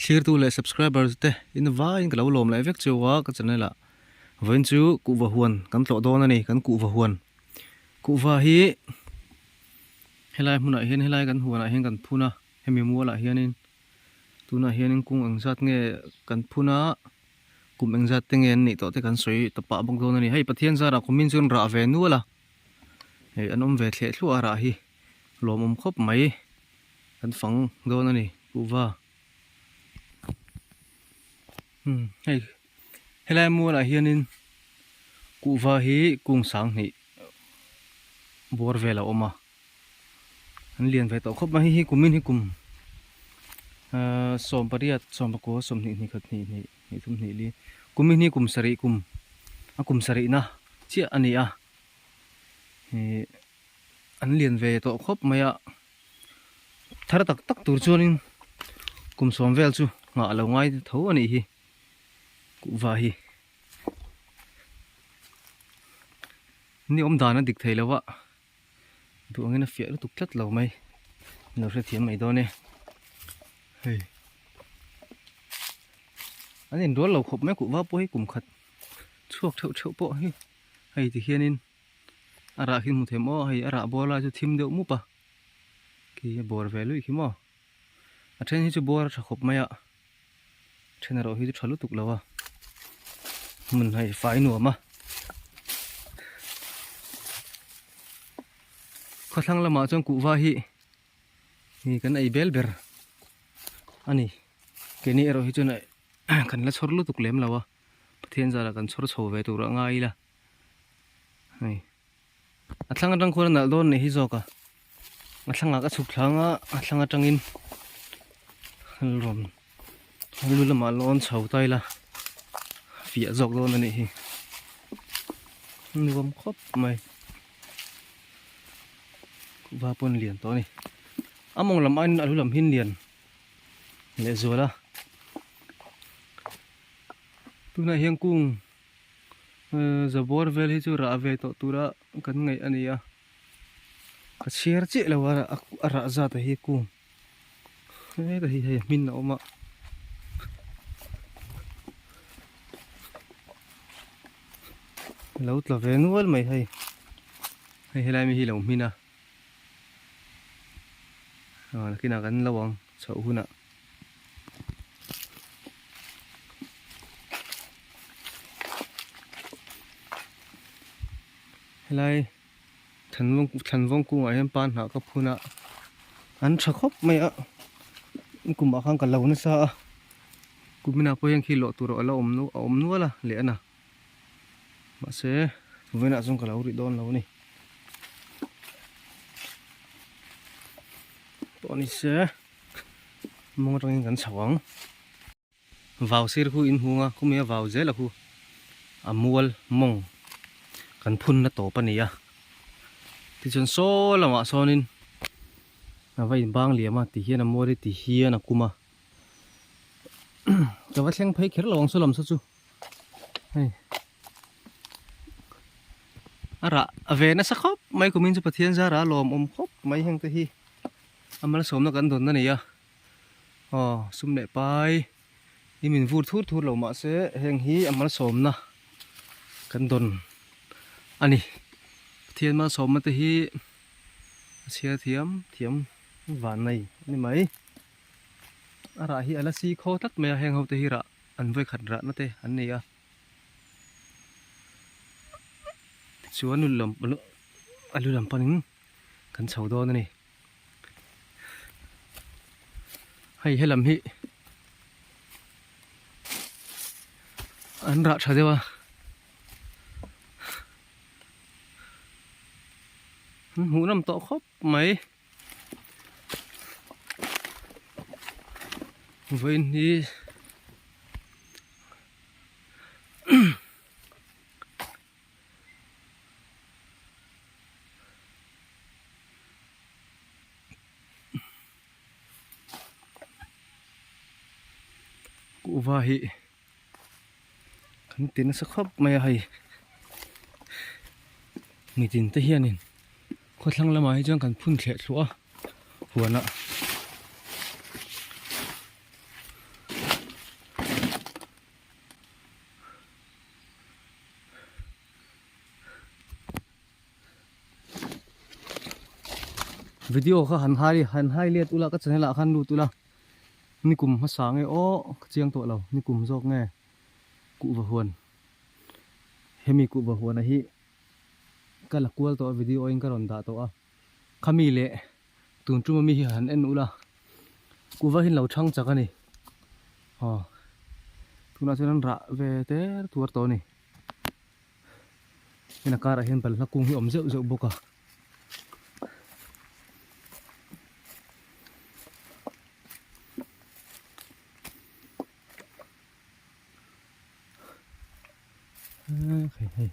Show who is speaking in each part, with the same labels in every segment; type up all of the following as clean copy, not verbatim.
Speaker 1: Thlirtu leh subscribers te in vaiin ka lo lawm leh vek cheu a ka channel ah vawiin chu kuhva huan kan tlawh dawn a ni kan kuhva huan kuhva hi helai hmunah hian helai kan huanah hian kan phun a hemi mualah hianin tunah hianin kung engzat nge kan phun a kum engzat te nge an nih tawh te kan sawi ta pah bawk dawn a ni hei Pathian zarah kumin chuan rah ve nual a hei an awm ve thleh thluah a rah hi lawmawm khawp mai. Kan fang dawn a ni kuhva umm hei helai mualah hianin kuhva hi kung sang hnih bawr vel a awm a an lian ve tawh khawp mai hei hi kumin hi kum ahh sawmpariat sawmpakua sawmhnih hnih khat hnih hnih hnih thum hnih li kumin hi kum sarih kum a kum sarihna chiah a ni a ihh an lian ve tawh khawp mai a. Thar tak tak tur chuanin kum sawm vel chu nghah a lo ngai tho a nih hi kuhva hi. Ni awm dan a dik thei lo a, duh angin a fiah lutuk tlat lo mai, in lo hrethiam mai dawn e. Hei an inrual lo khawp mai kuhva pawh hi kum khat chhuak theuh theuh pawh hi hei ti hianin a rah khi hmu thei maw hei a rah bawr lai chu thim deuh mup a khi a bawr ve luih khi maw a then hi chu bawr a tha khawp mai a then erawh hi chu tha lutuk lo a hmun hei fai nuam a khawthlang lamah chuan kuhva hi hi kan ei bel ber a ni keini erawh hi chuan kan la chhawr lutuk lem lo a Pathian zarah kan chhawr chho ve tur a ngai ila. Hei a thlang atang khuan a nalh dawn nih hi zawk a a thlangah ka chhuk thlang a a thlang atangin rawn lu lamah lawn chho ta ila fiah zawk dawn a nih hi nuam khawp mai va pawn lian tawh a ni a mawng lam aiin a lu lam hi lian lehzual a tunah hian kung. Zabawr vel hi chu rah ve tawh tura kan ngaih a ni a, ka chhiar chiah lo a a rah zat a hi kung heta hi hei hmin a awm a. Lo tla ve nual mai hei, hei helai mi hi lo hmin a, nakinah kan lo ang chhoh hunah. Helai thlanvawng kungah hian pan hnah ka phun a an tha khawp mai a kumah khan ka lo nasa a kuminah pawh hian khi lawh tur a la awm a awm nual a leh a na mahse vawiinah chuan ka lo rih dawn lo a ni pawh ni se. Mawng atangin kan chho ang. Vau sir khu in hmung a, khumi a vau zel a khu a mual mawng kan phun na tawp a ni a. Tichuan saw lamah sawnin a va inbang liam a ti hian a mual hi ti hian a kum a. Ka va thleng phei kher lo ang saw lam saw chu hei a rah a ve nasa khawp mai kumin chu Pathian zara a lawmawm khawp mai heng te hi. A malsawmna kan dawn a ni a, aw sum leh pai hi min vur thur thur lo mahse heng hi a malsawmna kan dawn a ni. Pathian malsawmna te hi a chhiar thiam thiam van nei a ni mai. A rah hi a la si khaw tlat mai a, heng ho te hi rah an vawikhat rahna te an ni a. Tichuan a lu lam panin kan chho dawn a ni. Hei helam hi an rah tha deuh a an hmuh nawm tawh khawp mai vawiin hi Kuhva hi kan ti nasa khawp mai a hei mitin te hianin khawthlang lamah hi chuan kan phun thleh thluah a huanah. Video kha han hai han hai let ula ka channel ah khan lut ula nikum hmasa nge aw ka chiang tawh lo nikum zawk nge kuhva huan hemi kuhva huan a hi ka la kual tawh a video in ka rawn dah tawh a khami leh tun tum ami hi han en ula kuhva hi an lo chhang chak a ni aw tunah chuan an rah ve ter tuar tawh a ni. Heng a karah hian balhla kung hi a awm zeuh zeuh bawk a. Hei hei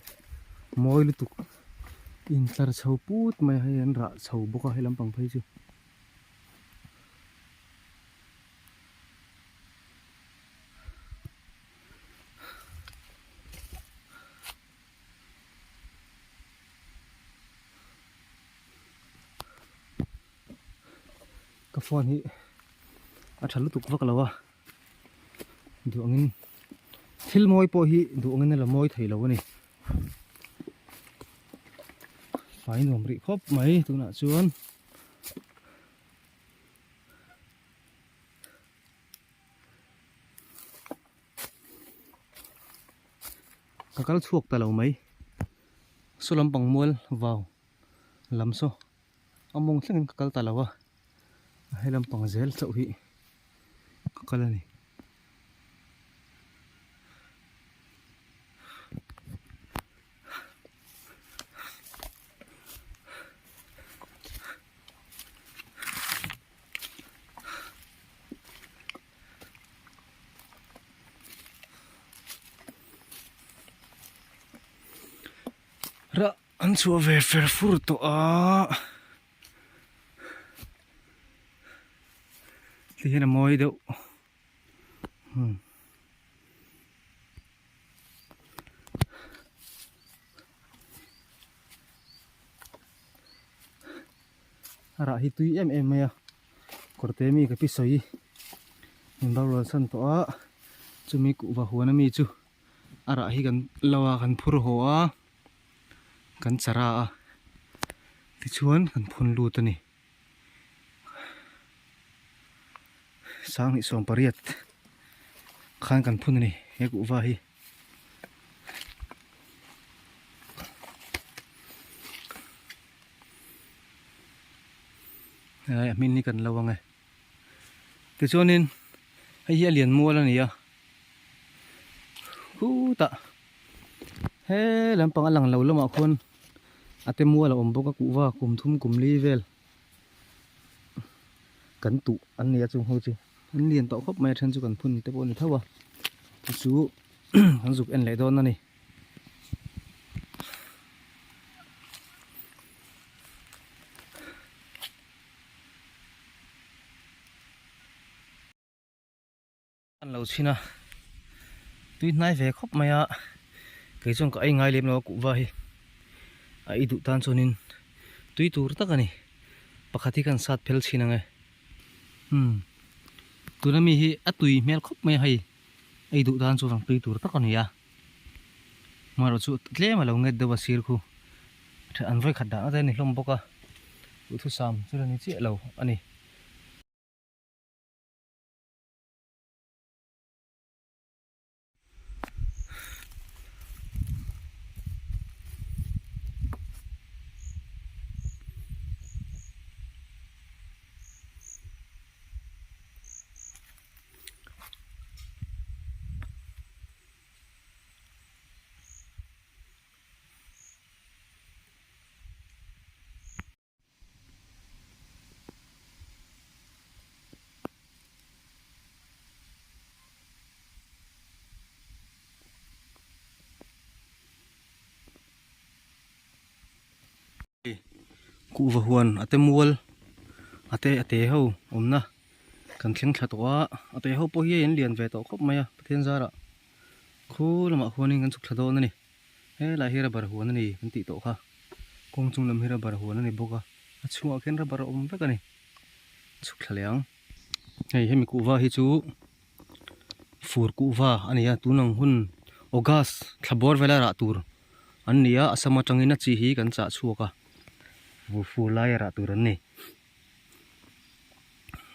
Speaker 1: mawi lutuk intlar chho put mai a hei an rah chho bawk a hei lampang phei chu. Ka phone hi a tha lutuk vak lo a duh angin thil mawi pawh hi duh angin a la mawi thei lo a ni fai nuam rih khawp mai tunah chuan. Ka kal chhuak ta lo mai saw lampang mual vau lam saw a mawng thlengin ka kal ta lo a he lampang zel chauh hi ka kal a ni. Rah an chhuah ve fer fur tawh a ti hian a mawi deuh hmm. A rah hi tui em em mai a kawr te mi ka pi sawi min bo rual san tawh a chumi kuhva huan ami chu a rah hi kan lo a kan phur haw a kan chara a tichuan kan phun lut a ni sanghnih 18 khan kan phun a ni he kuhva hi. Helai a hmin hi kan lo ang e. Tichuanin hei hi a lian mual a ni a. Khutah he lampang a lang lo lamah khuan a te mual a awm bawk a kuhva kum thum kum li vel kan tuh an ni a chung ho chu. An lian tawh khawp mai a then chu kan phun te pawh a ni tho a. Chu chu kan zuk en leh dawn a ni. An lo chhin a tui hnai ve khawp mai a kei chuan ka ei ngai lem lo a kuhva hi a ei duh tan chuanin tui tur tak a ni pakhat hi kan sat phel chhin ang e umm tuna mi hi a tui hmel khawp mai a hei ei duh tan chuan tui tur tak a ni a. Hmarawh chu tlem a lo nget deuh a sir khu an vawi khat dah na te a ni hlawm bawk a duhthusam chu la ni chiah lo a ni. Kuhva huan a te mual a te a te ho awmna kan thleng thla tawh a a te ho pawh hi a inlian ve tawh khawp mai a Pathian zarah. Khu lamah khuanin kan chhuk thla dawn a ni. Helai hi rubber huan a ni kan tih tawh kha. Kawng chung lam hi rubber huan a ni bawk a. A chhungah khian rubber a awm vek a ni. Chhuk thla leh ang. Hei hemi kuhva hi chu fur kuhva a ni a. Tun ang hun August thla bawr vela rah tur an ni a. Assam atangin a chi hi kan chah chhuak a. Fur laia rah tur an ni.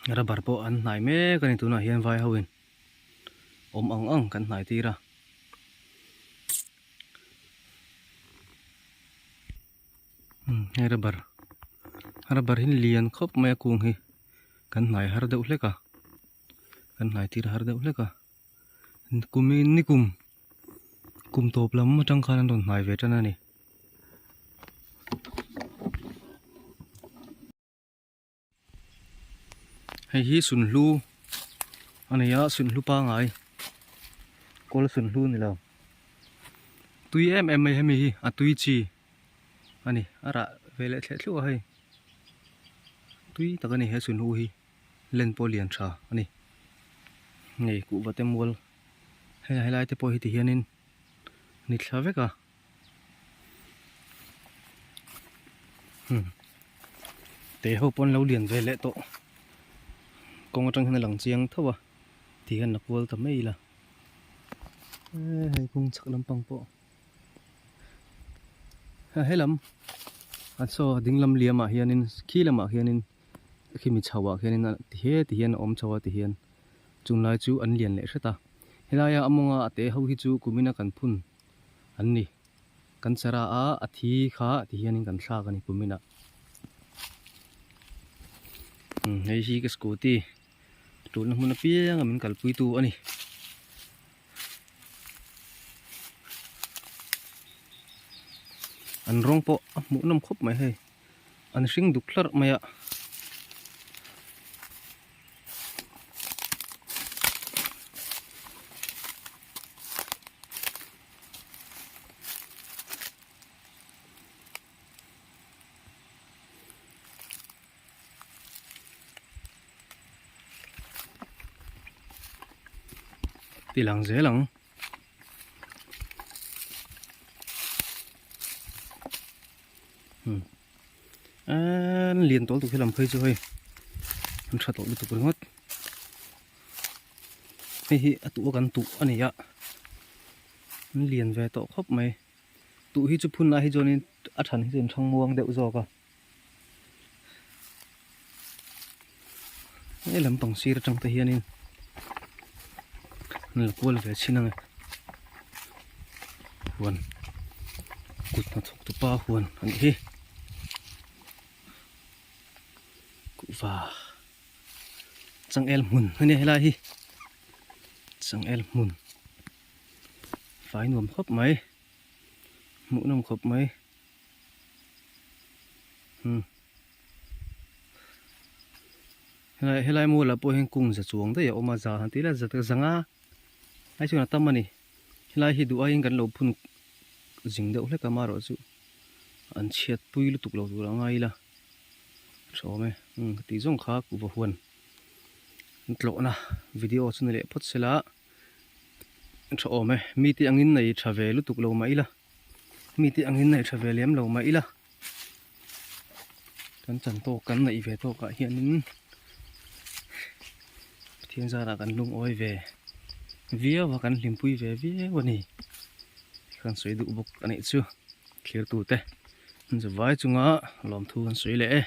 Speaker 1: Rubber pawh an hnai mek a ni tunah hian vai ho in awm ang ang kan hnai tir a. Hei rubber rubber hi lian khawp mai a kung hi kan hnai har deuh hlek a kan hnai tir har deuh hlek a kumin nikum kum tawp lam atang khan an rawn hnai ve tan a ni. Hei hi sunhlu a ni a sunhlu pangai kawl sunhlu ni lo tui em em mai hemi hi a tui chi a ni a rah ve leh thleh thluah a hei tui tak a ni he sunhlu hi len pawh lian tha a ni hei kuhva te mual hei helai te pawh hi ti hianin ni thla vek a. Te ho pawn lo lian ve leh tawh kawng atang hian a lang chiang tho a ti hian la kual ta mai ila hei kawng chhak lampang pawh he lam a saw ding lam liam ah hianin khi lamah hianin khimi chho ah khianin ti he ti hian a awm chho a ti hian chunglai chu an lian leh hret a helaia a mawnga a te ho hi chu kumina kan phun. an ni. Kan chara a, a thi kha ti hianin kan thlak a ni kuminah. Umm hei hi ka scooty tulna hmun apianga min kalpui tu a ni. An rawng pawh a hmuh nawm khawp mai hei. An hring duk hlarh mai a. Ti lang zel ang. Hmm. An lian tawlh tuk hi lam phei chu hei. An tha tawh lutuk ringawt. Hei hi a tuh a kan tuh a ni a an lian ve tawh khawp mai tuh hi chu phun lai hi chuanin a than hi chu an thang muang deuh zawk a he lampang sir atang te hianin an la kual ve chhin ang e huan kut hnathawk tupa huan a nih hi kuhva. Changel hmun a nia helai hi changel hmun fai nuam khawp mai hmuh nawm khawp mai umm helai helai mual ah pawh hian kung za chuang daih a awm a za han tih ila za zanga ai chuan a tam a ni helai hi duh aiin kan lo phun zing deuh hlek a marawh chu an chhiat pui lutuk lo tur a ngai ila. Hrawm e, umm ka tih zawng kha kuhva huan an tlawhna video chu ni leh phawt sela tha awm e, mite angin nei tha ve lutuk lo mah ila, mite angin nei tha ve lem lo mah ila kan chan tawk kan neih ve tawk ah hianin Pathian zarah kan lungawi ve viau a kan hlimpui ve viau a ni kan sawi duh bawk a nih chu thlir tute. An zavai chunga lawmthu an sawi leh e.